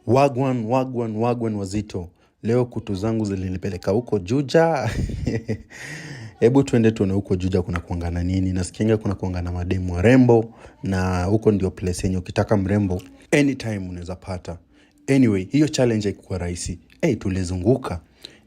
Wagwan, wagwan, wagwan wazito. Leo kutu zangu zilinipeleka huko Juja. Hebu tuende tuone huko Juja kuna kuangana nini. Nasikianga kuna kuangana mademu warembo, na huko ndio place yenye ukitaka mrembo anytime unaweza pata. Anyway, hiyo challenge haikuwa rahisi. Hey, tulizunguka.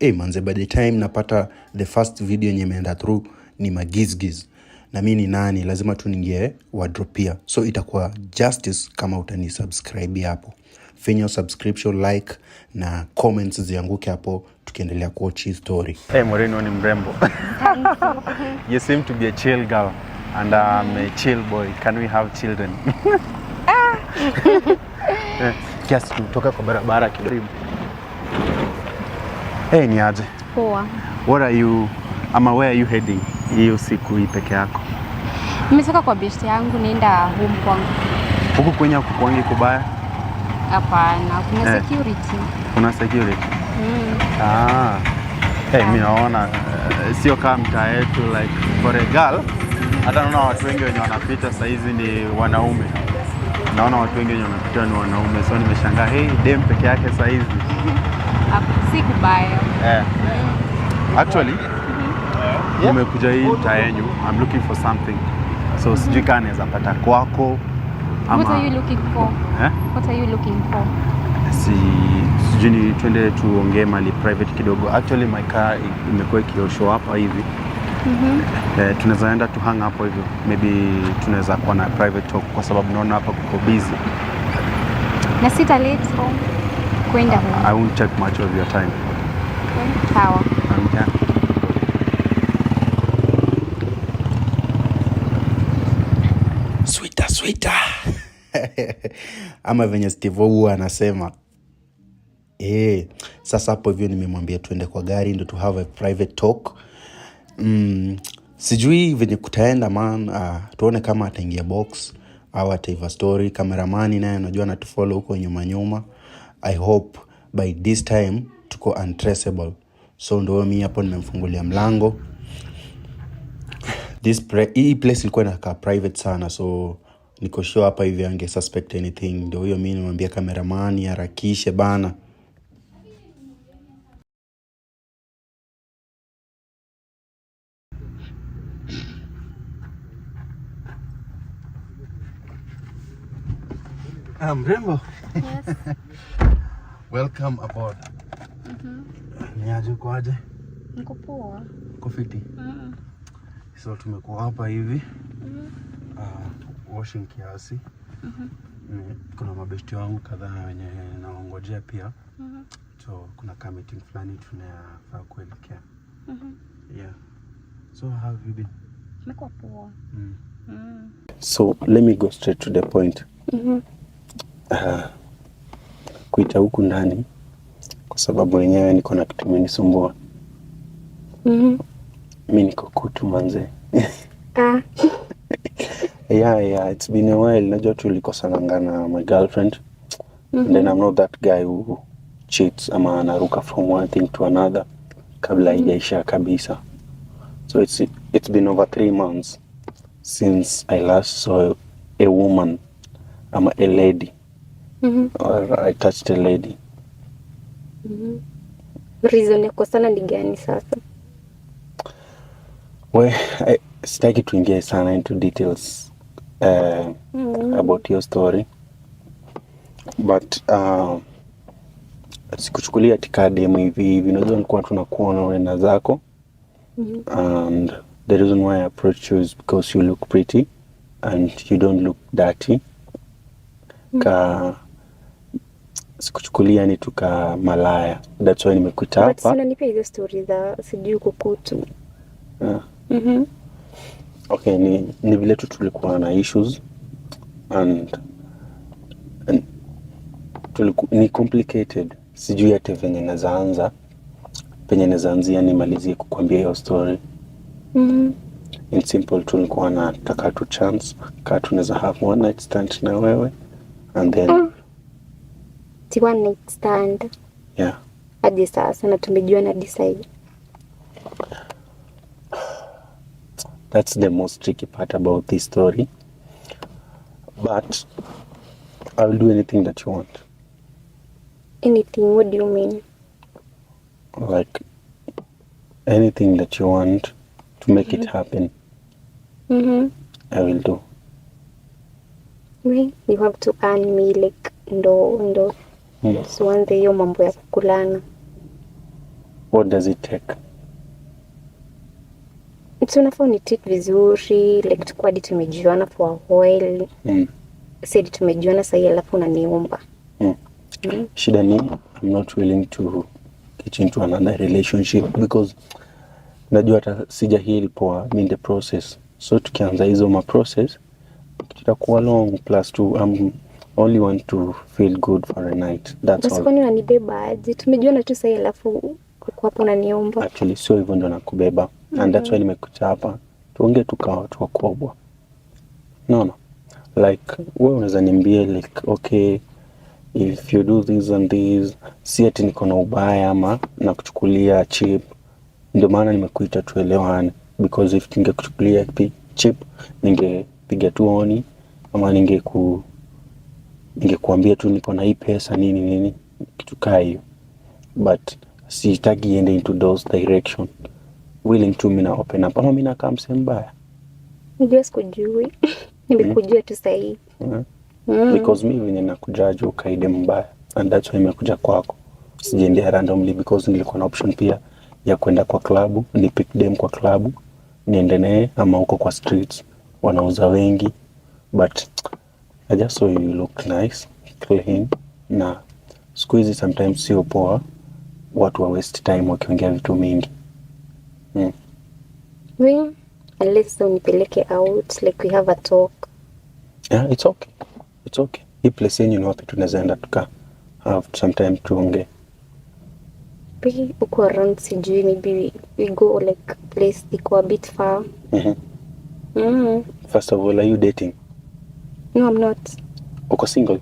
Hey, manze, by the time napata the first video yenye imeenda through ni magizgiz, na mi ni nani, lazima tu ningie wardrobe pia, so itakuwa justice kama utani subscribe hapo, finya subscription, like na comments zianguke hapo, tukiendelea kuwatch hii story. Hey, Maureen ni mrembo. You seem to be a chill girl and I'm a chill boy. Can we have children? Kiasi tutoka kwa barabara kidogo. Hey, ni aje? Poa. What are you ama where are you heading hii usiku hii peke yako? Nimetoka kwa best yangu, naenda home kwangu. Huku kwenye kukwangi kubaya? Hapana, kuna Eh. security. Kuna security? Mm. Ah. Hey, mi naona sio kama mtaa yetu, like for a girl, hata naona watu wengi wenye wanapita saizi ni wanaume. Naona watu wengi wenye wanapita ni wanaume, so nimeshangaa, hey, dem peke yake saizi. Si kubaya. Eh. Actually, nimekuja hii mtaa yenyu, I'm looking for something. So sijui kama naweza pata kwako What are you looking for? Eh? What are you looking for? Si sijui ni twende tuongee mali private kidogo. Actually my car imekuwa ikioshwa hapa hivi. Eh, tunaweza enda tu hang hapo hivyo, maybe tunaweza kuwa na private talk kwa sababu naona hapa kuko busy. Na sita late home. Kwenda home. I won't take much of your time. Okay. Sawa. Yeah. Sweeter, sweeter. Ama venye Steve huwa anasema. Sasa hapo hivyo nimemwambia tuende kwa gari ndo to have a private talk. Sijui venye kutaenda man, tuone kama ataingia box au ataiva story. Kameramani naye unajua anatufollow huko nyuma nyuma. I hope by this time tuko untraceable. So ndo mi hapo nimemfungulia mlango. Hii place ilikuwa inakaa private sana, so niko sure hapa hivi ange suspect anything. Ndio huyo mi nimwambia kameramani harakishe bana. Ah, mrembo. Yes. Welcome aboard. Ni aje, uko aje? Niko poa. Uko fiti? So tumekuwa hapa hivi washing kiasi. Kuna mabeshti wangu kadhaa wenye naongojea pia. So kuna ka meeting fulani tunafaa kuelekea. Yeah. So how have you been? Nimekuwa poa. So let me go straight to the point. Kuita huku ndani kwa sababu wenyewe niko na kitu imenisumbua. Mi niko kutu manze. Ah. Yeah, it's been a while. Najua tulikosananga na my girlfriend. And then I'm not that guy who cheats ama anaruka from one thing to another kabla haijaisha kabisa. So it's been over 3 months since I last saw a woman ama a lady or I touched a lady. Reason ya kukosana ni gani sasa? We, sitaki tuingie sana into details about your story, but sikuchukulia ati kaa demu hivi hivi, unajua nilikuwa tunakuona unaenda zako and the reason why I approached you is because you look pretty and you don't look dirty. Ka sikuchukulia ni tuka malaya, that's why nimekuita But hapa. si unanipea hizo story za sijui uko kutu. Yeah. Okay, ni vile tu tulikuwa na issues and ni complicated. Sijui hata venye naweza anza, penye naweza anzia nimalizie kukwambia hiyo story. In simple tu nilikuwa nataka tu chance kaa tunaweza have one night stand na wewe and then Ti one night stand yeah. hadi sasa na tumejuana hadi sasa. That's the most tricky part about this story, but I will do anything that you want. Anything, what do you mean? Like anything that you want to make it happen, I will do. We, you have to earn me like ndo tuanze hiyo mambo ya kukulana. What does it take? Si unafaa unitreat vizuri like tukuwa hadi tumejuana for a while. Si hadi tumejuana sahii alafu unaniomba. Shida ni I'm not willing to get into another relationship because najua hata sija heal poa, I'm in the process. So tukianza hizo ma process tutakuwa long, plus two I'm only want to feel good for a night. That's Basi all. kwani unanibeba aje? Tumejuana tu sahii alafu uko hapo unaniomba. Actually sio hivyo ndo nakubeba, and that's why nimekuja hapa tuongee tu kama watu wakubwa. No, like wewe unaweza niambia like okay, if you do this and this, si ati niko na ubaya ama nakuchukulia cheap. Ndio maana nimekuita tuelewane, because if ningekuchukulia cheap ningepiga tu honi ama ningekuambia tu niko na hii pesa nini nini kitu kaa hiyo, but sitaki iende into those direction. Willing to mi na open up ama mi nakaa msee mbaya? Najua sikujui. Nimekujua tu sahii. Because mi venye nakujudge ukaide mbaya, and that's why nimekuja kwako, sijaendea randomly because nilikuwa na option pia ya kwenda kwa klabu ni pick dem kwa klabu niende naye ama huko kwa streets wanauza wengi, but I just saw you look nice, clean, na siku hizi sometimes sio poa watu wa waste time wakiongea vitu mingi. We, unless unipeleke out like we have a talk. Yeah, it's okay. It's okay. Hii place yenyu ni wapi tunaweza enda tuka have some time tuongee? We huko around sijui, maybe we go like place iko a bit far. First of all, are you dating? No, I'm not. Uko single?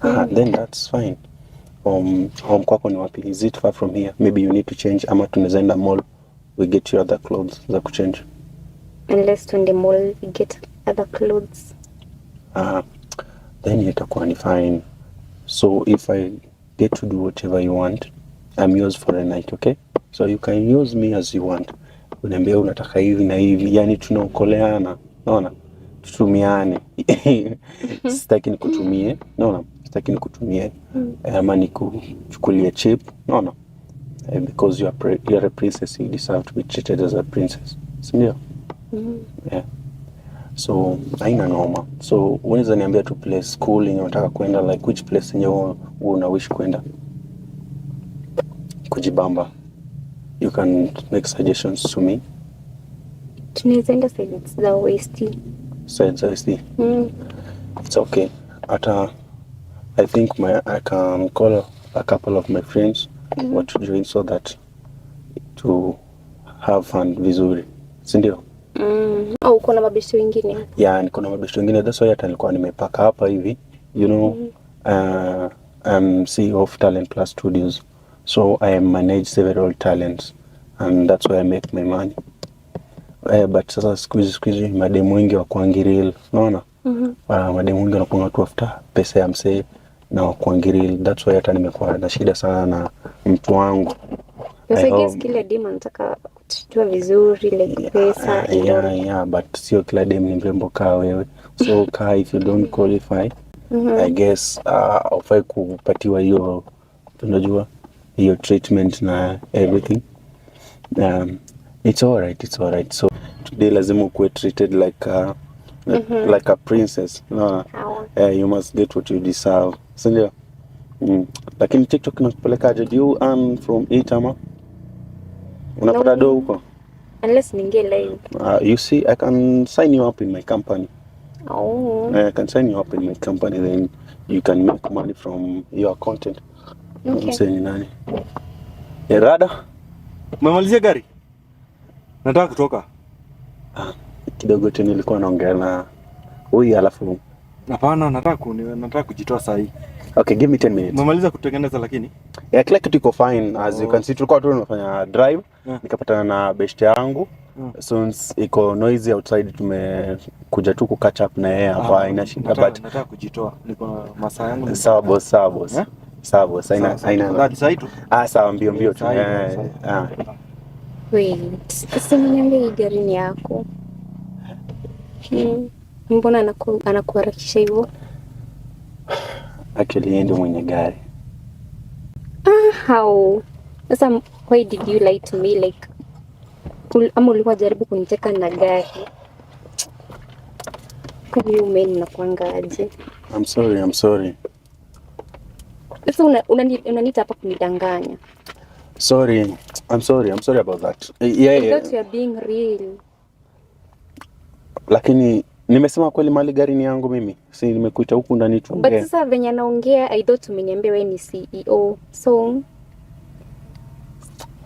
Ah, then that's fine. Home kwako ni wapi? Is it far from here? Maybe you need to change ama tunaweza enda mall, we get you other clothes za kuchange. Unless tuende mall we get other clothes. Ah, then itakuwa ni fine. So if I get to do whatever you want, I'm yours for a night, okay? So you can use me as you want. Uniambia unataka hivi na hivi, yani tunaokoleana, naona tutumiane. Sitaki nikutumie, naona sitaki nikutumie ama nikuchukulie cheap, naona, because you are a princess, you deserve to be treated as a princess, si ndio? Yeah. So haina noma. So unaweza niambia tu place cool yenye unataka kwenda, like which place yenye wewe una wish kwenda kujibamba. You can make suggestions to me. Tunaweza enda sides za West. Sides I see. It's okay. Hata I think my I can call a couple of my friends what to join so that to have fun vizuri, si ndio? Mm. Au uko na mabeshte wengine? Yeah, niko na mabeshte wengine, that's why hata nilikuwa nimepaka hapa hivi, I'm CEO of Talent Plus Studios, so I manage several talents and that's where I make my money. But sasa siku hizi mademu wengi wakuangi real, unaona? Mademu wengi wanakuanga tu after pesa ya msee na wakuangi real. That's why hata nimekuwa na shida sana na mtu wangu. Sasa I guess hope- kila dem anataka kutreatiwa vizuri like pesa and all. Yeah, but sio kila dem ni mrembo kaa wewe, so kaa if you don't qualify, I guess haufai kupatiwa hiyo, tunajua hiyo treatment na everything. It's alright, it's alright. So today lazima ukuwe treated like a princess, unaona? Sawa. You must get what you deserve, si ndio? Lakini TikTok inakupelekaje? Do you earn from it ama unapata No. do huko? Unless niingie live. You see, I can sign you up in my company. Oh. I can sign you up in my company, then you can make money from your content. Okay. Msee ni nani? Rada? Umemalizia gari? Nataka kutoka. Kidogo tu nilikuwa naongea na huyu alafu Hapana, nataka kujitoa saa hii. Okay, give me 10 minutes. Umemaliza kutengeneza lakini? Yeah, kila kitu iko fine as you can see. Tulikuwa tu tunafanya drive, nikapatana na best yangu. Since iko noisy outside, tumekuja tu ku catch up na yeye hapa, haina shida, Nataka, but nataka kujitoa. Niko na masaa yangu. Sawa boss, sawa boss. Eh? Sawa boss, haina Sawa, sawa. haina. Tafadhali sahi tu. Ah, sawa, mbio mbio tu. Sahi, Eh, sahi. ah. Wait, si umeniambia hii gari ni yako? Mbona anakuharakisha hivyo? Actually yeye ndio mwenye gari. How? Sasa why did you lie to me, like ama ulikuwa jaribu kuniteka na gari? Kwani you men mnakuanga aje? I'm sorry, I'm sorry. Sasa unaniita hapa kunidanganya. Sorry. I'm sorry. I'm sorry about that. Yeah, I yeah. thought you are being real. Lakini nimesema kweli mali gari ni yangu mimi. Si nimekuita huku ndani But tuongee. sasa venye anaongea, I thought umeniambia wewe ni CEO. So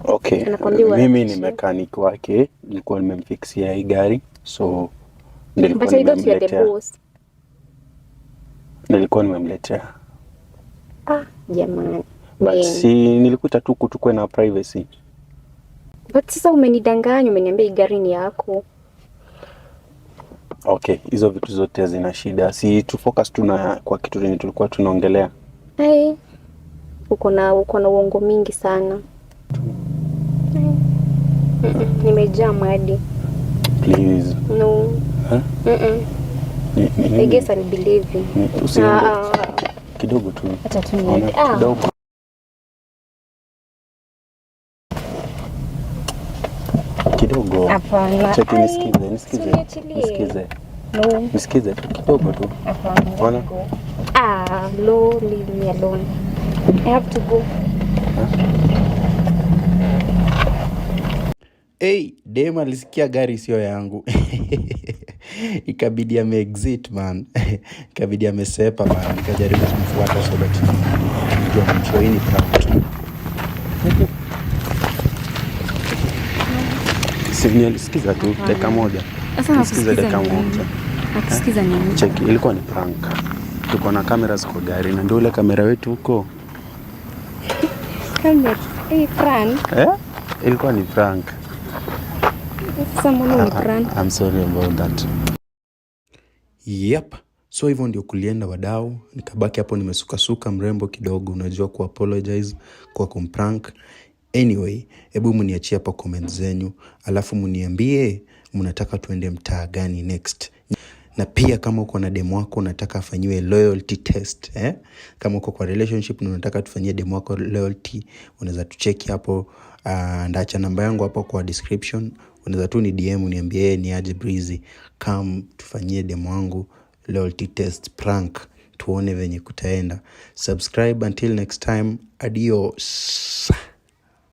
Okay. Anakuambia Mimi ni uharakishe. mechanic wake. Nilikuwa nimemfixia hii gari. So nilikuwa But I thought you are the nimemletea. boss. Nilikuwa nimemletea. Ah, jamani. But Men. si nilikuita tu kutukue na privacy. But sasa umenidanganya, umeniambia hii gari ni yako. Okay, hizo vitu zote zina shida. Si tu focus tu na kwa kitu yenye tulikuwa tunaongelea. Ai, uko na uongo mingi sana. Ai. Nimejaa madi. Please. No. Huh? Mm-mm. Ni, I guess I'll believe you. Usiende. Ah, ah. Kidogo tu. Acha tu Ona, niende. Ah. kidogo. Kidogo. Hapana. Cheki, Ai, nisikize, nisikize. usiniachilie. Nisikize. No. Nisikize tu kidogo tu. Hapana. Ona. Ah, no, leave me alone. I have to go. Hey, dem alisikia gari sio yangu. Ikabidi ame exit, man. Ikabidi amesepa, man. Nikajaribu kumfuata so that nijua namshow hii ni prank tu. Si nilisikiza tu dakika moja. Sasa Nisikize nakusikiza dakika nini? moja. Nakusikiza nini? Cheki, ilikuwa ni prank. Tuko na cameras kwa gari na ndio ule kamera wetu huko. Camera. Hey, prank. Eh? Ilikuwa ni prank. Sasa mbona ni prank? I'm sorry about that. Yep. So hivyo ndio kulienda, wadau, nikabaki hapo nimesukasuka mrembo kidogo, unajua, ku apologize kwa kumprank. Anyway, hebu mniachie hapo comment zenyu, alafu mniambie mnataka tuende mtaa gani next. Na pia kama uko na demu wako unataka afanyiwe loyalty test, eh? Kama uko kwa relationship na unataka tufanyie demu wako loyalty, unaweza tucheki hapo. Ndaacha namba yangu hapo kwa description, unaweza tu ni DM uniambie ni aje Breezy, come tufanyie demu wangu loyalty test prank, tuone venye kutaenda. Subscribe until next time, adios.